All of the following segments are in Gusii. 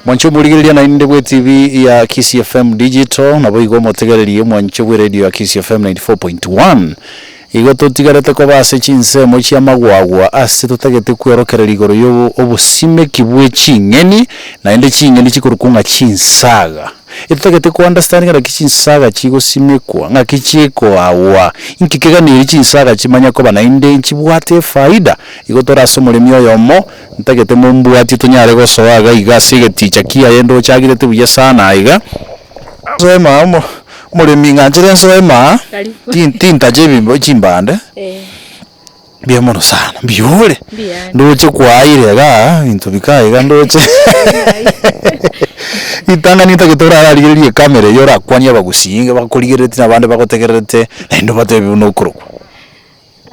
Mwanche omorigereria naende bwe TV ya Kisii FM Digital, naboigo omotegereri omwanche bwe radio ya Kisii FM 94.1. Igo totigarete koba ase chinsemo chi'amagwagwa ase totagete kweorokereria igoro y'obosimeki bwe ching'eni, naende ching'eni chikorokwa ng'a chinsaga. Etotagete ko understand ng'a naki chinsaga chigosimekwa, ng'aki chikoagwa, inki keganeirie chinsaga chimanye koba naende nchibwate efaida. Igo tore ase omoremi oyomo, ntagete mombwatie tonyare gosoa iga iga ase egeticha kiaye ndoche agirete buya sana aiga. Nsoe maa omo omoremi ng'anchere nsoe maa, tin tintacha ebimbo chimbande. Mbuya mono sana, mbuya ore? Mbuya ande. Ndoche kwaeire igaa, ebinto bika iga ndoche ritang'ani ntagete orararigererie ecamera eywo orakwanie abagusii inga bakorigerereti na abande bagotegererete, naende obatebie buna okorokwa.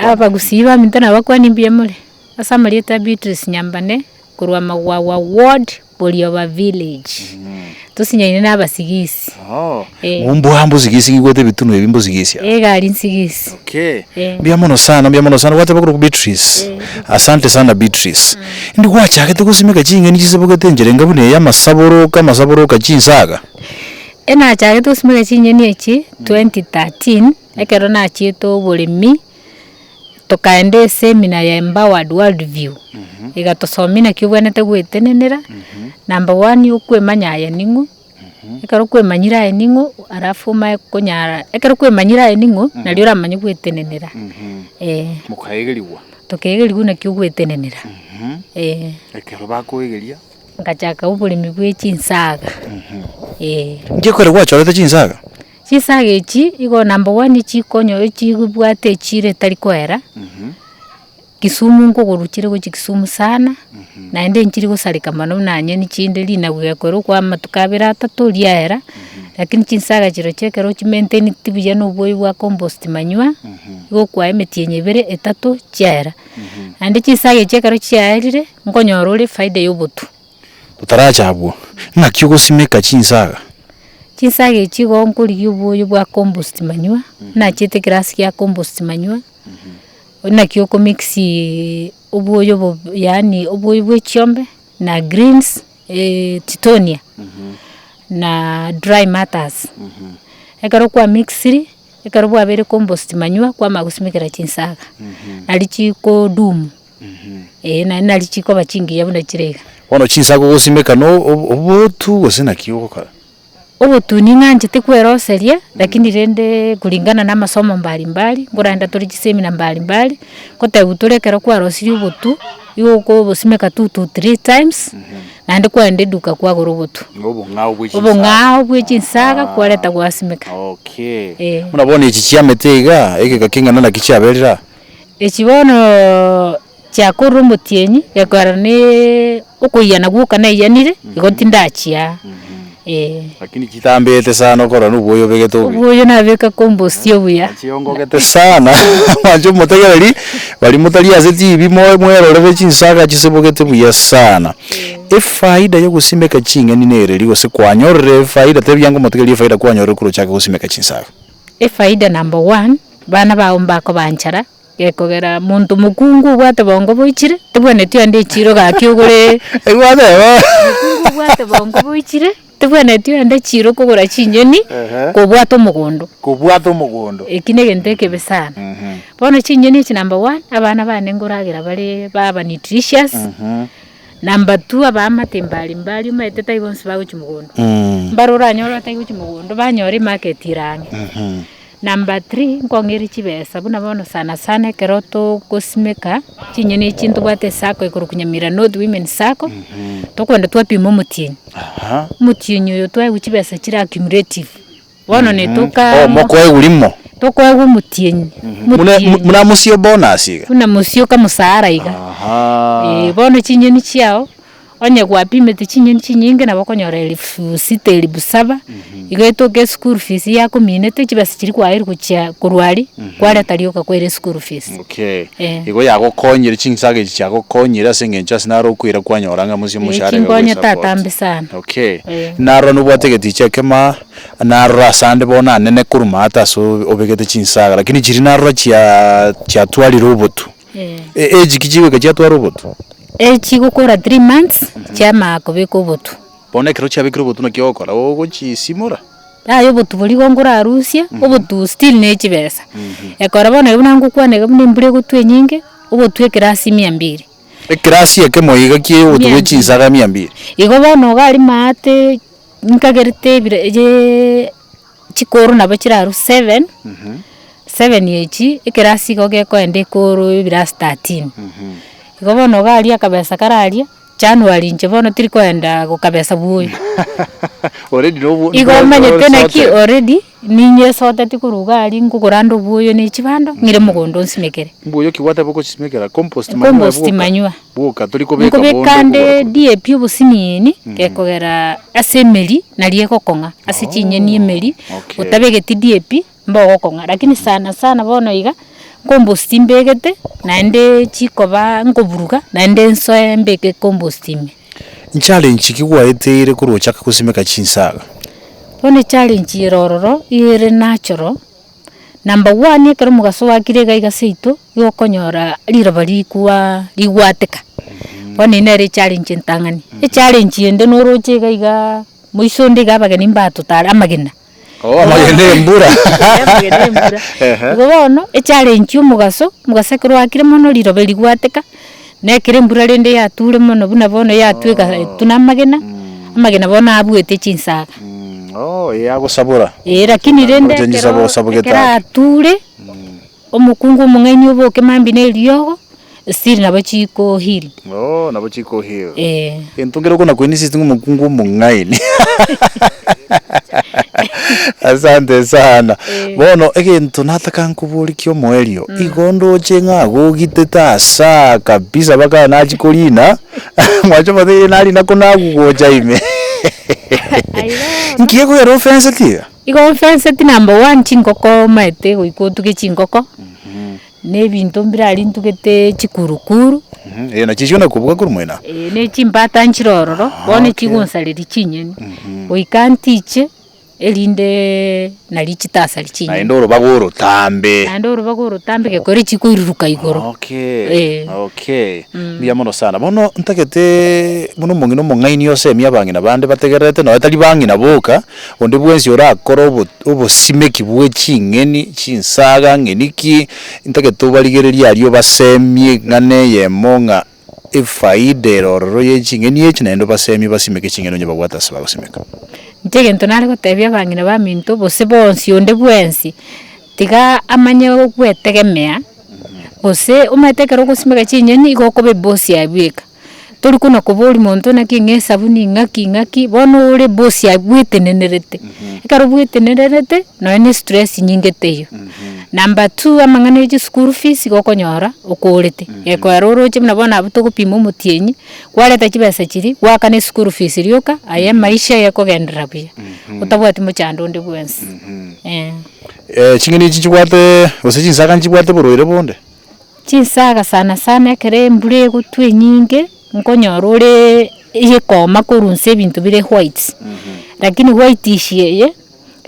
Abagusii baminto nabakwanie mbuya more, ase amarieta a Beatrice Nyambane, korwa Magwagwa ward, Borioba village. Tosinyaine na abasigisi. Eh. Mombua mbosigisi ngigwete ebitunwa ebi mbosigisi aa. Egari nsigisi. Okay. Eh. Mbuya mono sana, mbuya mono sana. Gwateba korokwa Beatrice. Asante sana Beatrice. Indi gwachagete gosimeka ching'eni chisibogete enchera enga buna eye amasaboroka amasaboroka chinsaga? Enachagete gosimeka ching'eni echi 2013, ekero nachiete oboremi. Tokaenda esemina ya Empowered World View, egatosomia naki obwenerete gwetenenera, number one okwemanya aye ning'o, ekero kwemanyire aye ning'o alafu omanye konyara ekero kwemanyire aye ning'o nario oramanye gwetenenera eh. Mokaegerigwa? Tokaegerigwa naki ogwetenenera eh. Ekero bakoegeria? Ngachaka oboremi bwe chinsaga eh. Nki ekero gwachorete chinsaga? Chinsaga echi igo number one chikonyo echibwate echiro etari koera, Kisumu nkogorwa chire gochia Kisumu sana, naende nchiri gosareka mono buna nyeni chinde rinagu gekorwa kwa amatuko abere atato riaera, lakini chinsaga chirochio ekero ochimaintaineti buya na oboyo bwa compost manure, igo okoa emetienyi ebere etato chiaera. Naende chinsaga echi ekero chiaerire, nkonyora ore efaida ya obotu. Totaracha abwo, ng'aki ogosimeka chinsaga? Chinsaga echi igo nkorigia oboyo bwa compost manure, nachiete ekerasi gia compost manure, naki okomix oboyo obo yaani oboyo bwa echiombe na greens titonia na dry matters. Ekero kwamixiri, ekero bwabeire compost manure, kwamanya gosimekera chinsaga, nari chikodumu. Ee naende nari chikoba chingiya buna chire iga. Bono chinsaga ogosimeka na obotu gose naki ogokora? Obotu ning'anchete kweroseria, lakini rende kulingana na amasomo mbali mbali, nkorenda tore chiseminar mbali mbali, ngotebiwa tore ekero kwarosirie obotu, igo okobosimeka two to three times, naende kwaenda eduka kwagora obotu. Obong'ao bwe chinsaga. Obong'ao bwe chinsaga kwareta gwasimeka. Okay. Eh. Buna bono echi chiamete iga, egeka keng'ana naki chiaberire aa? Echi bono chiakorire omotienyi, gekogera ne okoiyana gwoka naiyanire, igo tindachia eh. Lakini chitambete sana okorora na obwoyo obegete obuya. Obwoyo nabeka compost obuya. Chiongogete sana mwanche omotegereri, baria motari ase TV moe mwerorere chinsaga chisibogete buya sana. Efaida ya ogosimeka ching'eni nereri gose kwanyorire efaida tebia ango omotegereri efaida kwanyorire korwa ochake gosimeka chinsaga. Efaida number one. Bana bao mbakobanchara, gekogera monto mokungu obwate bongo boichire, tebwenereti oende echiro gaki ogore mokungu obwate bongo boichire, tebwenereti oende echiro kogora chinyeni, kobwate omogondo. Kobwate omogondo. Eki na egento ekebe sana. Bono chinyeni echi number one, abana bane nkoragera bare baba nutritious, number two abaamate mbari mbari omanyete tari bonsi bagochia mogondo, mbare oranyore batari gochia mogondo banyore emarket ere ang'e. Number three, nkong'eria chibesa buna bono sana sana ekero togosimeka chinyeni echi ntobwate esacco ekorokwa Nyamira North Women Sacco, tokoenda twapima omotienyi, omotienyi oyo twaegwa chibesa chire accumulative, bono netoka Oh, mokoegwa rimo? Tokoegwa omotienyi, Buna omotienyi. buna mosio bonus iga? Buna mosio kamosara iga. Ahaa. Eeh bono chinyeni chiago. Onye gwapimete chinyeni chinyinge nabo okonyora elifu sita elifu saba, igo etoke eschool fees yakominete chibesa chiria kwaerwa gochia korwa aria, kwareta rioka kwaira eschool fees. Okay. Eh. Igo yagokonyire chinsaga echi chiagokonyire ase eng'encho ase naro okoira kwanyora ng'a mosie Eh, omoshahara iga chinkonyete goisupport. atambe sana. Okay. Eh. Narora nobwate egeticha ekemo narora ase ande bono anene korwa maate ase obegete chinsaga lakini chiria narora chia chiatwarire obotu. Eh. Echi ki chigoika chiatwara obotu? Echigokora three months, chiamanya kobeka obotu. Bono ekero chiabekire obotu naki ogokora? Ogochisimora? Yaya obotu boria igo nkorarusia, obotu still ne chibesa. Ekero bono buna ngokwana iga buna embura egotwa enyinge, obotu ekerasi mia mbili. Ekerasi ekemo iga kia obotu Mia bwe mbili. chinsaga mia mbili. Igo bono iga aria maate nkagerete ebire eyeeee chikoro nabo chirarwe seven, seven echi, ekerasi igo gekoenda ekoro ebirasi 13. Igo bono iga aria akabesa kare aria. January inche bono tiri koenda gokabesa bwoye. Already nobu Igo omanyete naki already ninyesoteti korwa iga aria nkogora ande obwoyo ne chibando ng'ire mogondo nsimekere. Mbwoyo ki gwateba ogochisimekera? Compost manure Compost bwoka? manure. Bwoka tori kobeka Nkobeka bonde ande kogora korwa. DAP obosiniini gekogera ase emeri nari egokong'a ase chinyeni emeri, Okay. otabegeti DAP mbogokong'a lakini sana sana bono iga, compost mbegete, naende chikoba nkoburuga, naende nsoe mbeke compost ime. Nchallenge ki gwaeteire korwa ochaka gosimeka chinsaga? Bono echallenge ere ororo, iga ere natural, number one ekero omogaso oakire iga iga seito, igo okonyora riroba rikuaa rigwateka, bono eywo nere echallenge entang'ani. Echallenge ende noroche iga igaa, moiso onde iga abageni mbatotare amagena. Oh, amagena embura. Amagena embura. Ehe. Igo bono, echallenge omogaso, omogaso ekero oakire mono riroba rigwateka, na ekero embura rende yature mono buna bono yatweka Oh. buna amagena, amagena bono abuete chinsaga. Oh, ee agosabora. Ee lakini rende Oche ekero chisabo sabogete ekero ake. ature, omokungu omong'aini oboke mambia na eriogo, still nabo chiko heal. Oh, nabo chiko heal. Ee. Egento nkere okona koinsist ng'a omokungu omong'aini. Asante sana. Eh. Bono egento nataka nkoborie kia omoerio, igo ndoche ng'a agogitete asaa kabisa mpaka nachia korina, mwanche omotebi narina ko nagogocha ime. Aiga bono. Nki ekogera ofenseti iga? Igo ofenseti number one chingoko omanyete goika otuge chingoko. Na ebinto mbire aria ntugete chikurukuru. Ee, nachi echio nakobuga korwa moino. Ee, ne chimbata nchire ororo, bono echigonsareria chinyeni, goika ntiche, erinde nari chitasari chinyeni. Naende orobago orotambe. Naende orobago orotambe gekore chikoiruruka igoro. Okay, Ee. okay. Mbuya mono sana. Bono ntagete buna omong'ina omong'aini osemie abang'ina bande bategererete nonya tari bang'ina boka, Onde bwensi orakore obosimeki bwe ching'eni, chinsaga, ng'eni ki, ntagete obarigererie aria obasemie eng'ana eyemo ng'a efaida ere ororo ye ching'eni echi naende obasemie basimeke ching'eni onye babwate ase bagosimeka. Inche egento nare gotebia abang'ina baminto gose bonsi onde bwensi, tiga amanye gwetegemea, gose omanyete ekero ogosimeka chinyeni igo okoba eboss yaye bweka. Tori kona koboria monto naki ng'a esabuni ng'aki ng'aki, bono ore boss aye bwetenenerete. Ekero bwetenenerete, nonye na estress nyinge teiyo. Number two, amang'ana ya chischool fees igo okonyora okorete, gekoera oroche buna bono abwo togopima omotienyi, kwareta chibesa chiria, goakana eschool fees rioka, aye emaisha ekogenderera buya, otabwati mochando onde bwensi, eh. Ching'eni echi nchibwate gose chinsaga nchibwate borwaire bonde? Chinsaga sana sana ekero embura egotwa enyinge, nkonyora ore eyekoma korwa inse ebinto bire white, lakini whitish eye,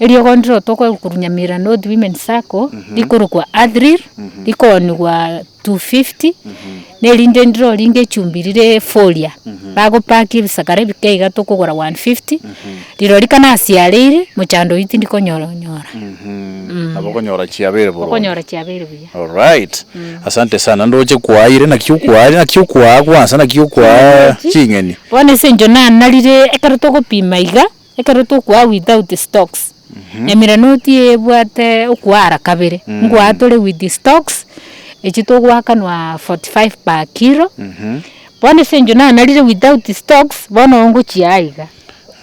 eriogo ndire tokoegwa korwa Nyamira North Women Sacco, rikorokwa Adril, rikooniwa 250, na erinde ndire ringe echumbi rire folia, bagopakia ebisakara ebike iga tokogora 150, rirorio kanasiareire, mochando oyio tindi konyora onyora. Nabo okonyora chiabeire boronge. Okonyora chiabeire buya. Alright, asante sana ndoche kwaire naki okwaire naki okwaa kwansa naki okwaa ching'eni. Bono ase eng'encho nanarire ekero togopima iga, ekero tokwaa without stocks, nyamira noti ebwate okwara kabere, nkwaa tore with stocks, echio togoakanwa 45 per kilo, bono ase eng'encho nanarire without stocks, bono ngochia aiga.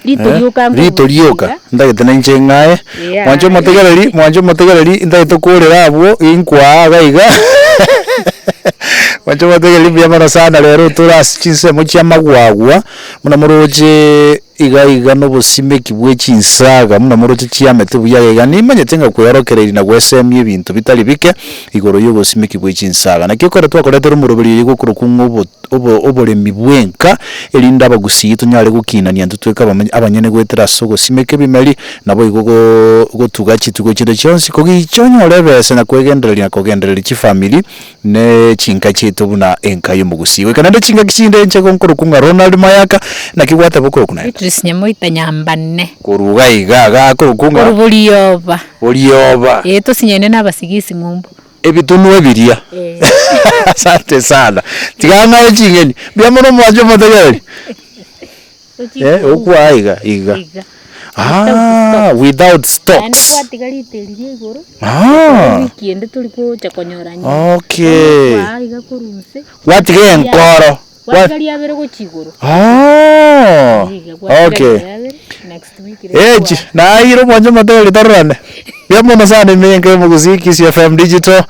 Rito rioka Rito nkorusia rioka, iga. ntagete nainche ng'aye, Yeah. mwanche omotegereri, mwanche omotegereri, ntagete korera abwo, inkwaa iga iga, mwanche omotegereri mbuya mono sana rero tore ase chinsemo chia magwagwa, buna moroche iga iga na obosimeki bwe chinsaga, buna moroche chiamete buya iga iga, nimanyete ng'a kweorokereiri na gwesemia ebinto bitari bike, igoro ya obosimeki bwe chinsaga. Naki ekero twakoretera omoroberi oyo gokorokwa ng'a obo. oboremi bw'enka, erinde abagusii tonyare gokinania intwe tweka abanyene goetera ase ogosimeka ebimeri, naboigo gotuga chitugo chinde chionsi, kogicha onyore ebesa na kwegendereria na kogendereria chifamiri ne chinka chiaito buna enka y'omogusii. Goika naende chingaki chinde inche nkorokwa ng'a Ronald Mayaka, naki gwateba okorokwa naende? Beatrice Nyamoita Nyambane. Korwa iga iga iga akorokwa ng'a. Korwa Borioba. Borioba. Ee tosinyaine na abasigisi ng'umbu. Ebitunwa ebiria. Ee. Asante sana. Tiga ng'ae ching'eni. Mbuya mono mwanche omotegereri. Eh, okwaa iga iga. Iga. Ah, without Naende stalks. gwatiga riteri ria igoro, Ah. wiki ende tori gocha konyora nyuma. Okay. Kwaa iga korwa inse. Gwatiga enkoro. Gwa- Gwatiga riabere gochia igoro. Ah. Iga, gwatiga Okay. riabere, next week rero Echi, kwaa. naayire omwancho omotegereri tororane. Mbuya mono sana emenka ya Omogusii Kisii FM Digital,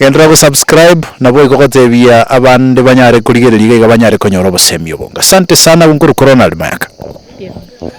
genderera gosubscribe, nabo igogotebia abande banyare korigereria iga iga banyare konyora obosemi obonge. Asante sana nkorokwa Ronald Mayaka. Mbuya mono.